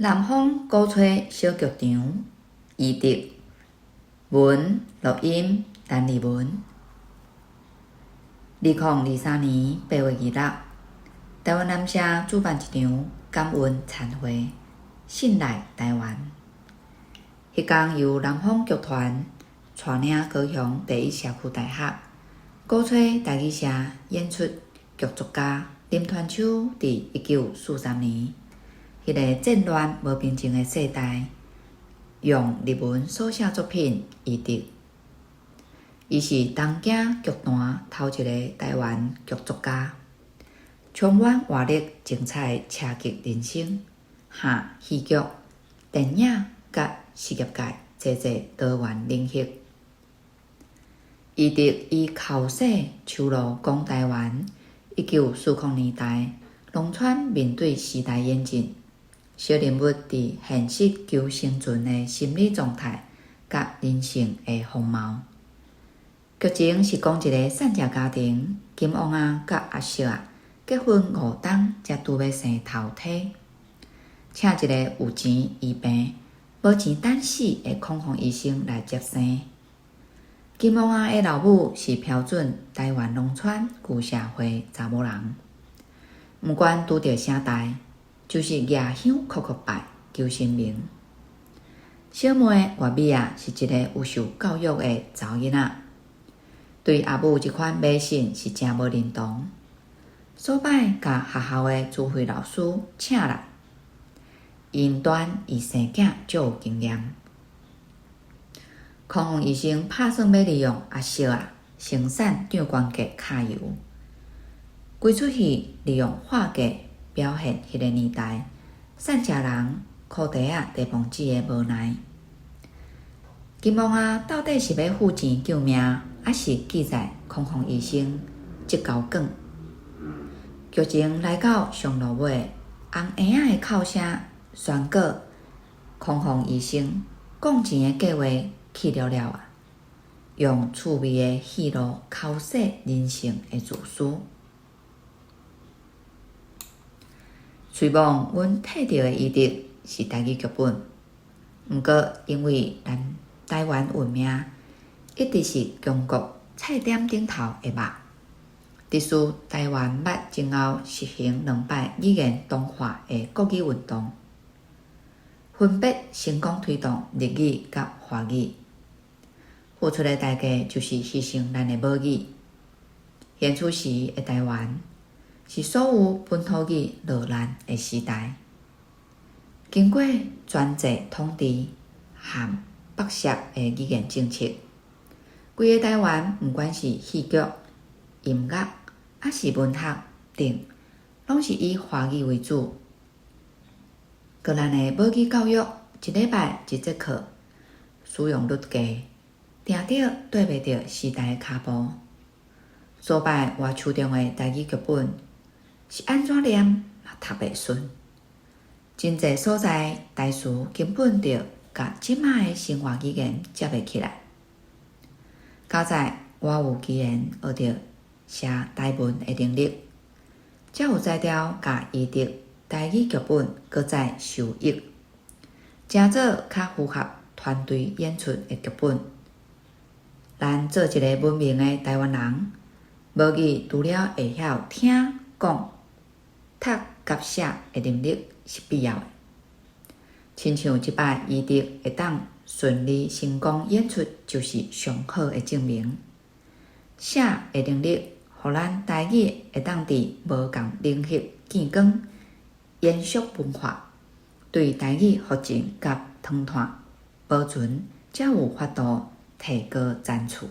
南方鼓吹小劇場，伊德文錄音陳立文。2023年8月26，台灣南社主辦一場感恩餐會，信賴台灣。彼工由南方劇團帶領高雄第一社區大學鼓吹台語社演出劇作家林傳秋佇1943年，彼个戰亂無平靜的世代，用日文所寫作品伊德。伊是東京劇壇頭一个台灣劇作家，充滿活力、精彩的車劇人生，涵戲劇、電影佮實業界濟濟多元領域。伊德以剾洗秋露講台灣1940年代農村面對時代演進，小人物佇現實求生存的心理狀態佮人性的風貌。劇情是講一个散食家庭，金旺仔佮阿惜仔結婚5冬，才拄欲生頭胎，請一个有錢醫病、無錢等死的孔鳳醫生來接生。金旺仔的老母是標準台灣農村舊社會查某人，毋管拄著啥代，就是舉香叩叩拜求神明。小妹月美仔是一个有受教育的查某囡仔，對阿母這款迷信是誠無認同，所擺共學校的朱慧老師請來，𪜶斷伊生囝足有經驗。孔鳳醫生拍算欲利用阿惜仔生產長關節卡油，規齣戲利用話劇表現彼个年代散食人箍袋仔茶磅子的無奈。金旺仔到底是欲付錢救命，抑是記在孔鳳醫生這猴管？劇情來到上落尾，紅嬰仔的哭聲宣告孔鳳醫生降錢的計畫去了了啊！用趣味的戲路剾洗人性的自私。雖罔阮摕著的伊德是台語劇本，毋過因為咱台灣聞名一直是中國菜點頂頭的肉。特殊台灣捌前後實行兩擺語言同化的國語運動，分別成功推動日語佮華語，付出的代價就是犧牲咱的母語。現此時的台灣是所有本土語落難的時代。經過專制統治和剝削的語言政策，規个台灣毋管是戲劇、音樂，抑是文學等，攏是以華語為主。閣咱的母語教育，一禮拜一節課，使用率低，定著綴袂著時代的跤步。所擺我手中的台語劇本是按怎念嘛讀袂順，真濟所在台詞根本就佮這馬的生活語言接袂起來。佳哉我有機緣學著寫台文的能力，才有才調共伊德台語劇本閣再修譯，成做較符合團隊演出的劇本。咱做一个文明的台灣人，母語除了會曉聽、講、讀佮寫的能力是必要的。親像這擺伊德會當順利成功演出，就是上好的證明。寫的能力，予咱台語會當佇無仝領域見光，延續文化，對台語復振佮傳拓保存，才有法度提高層次。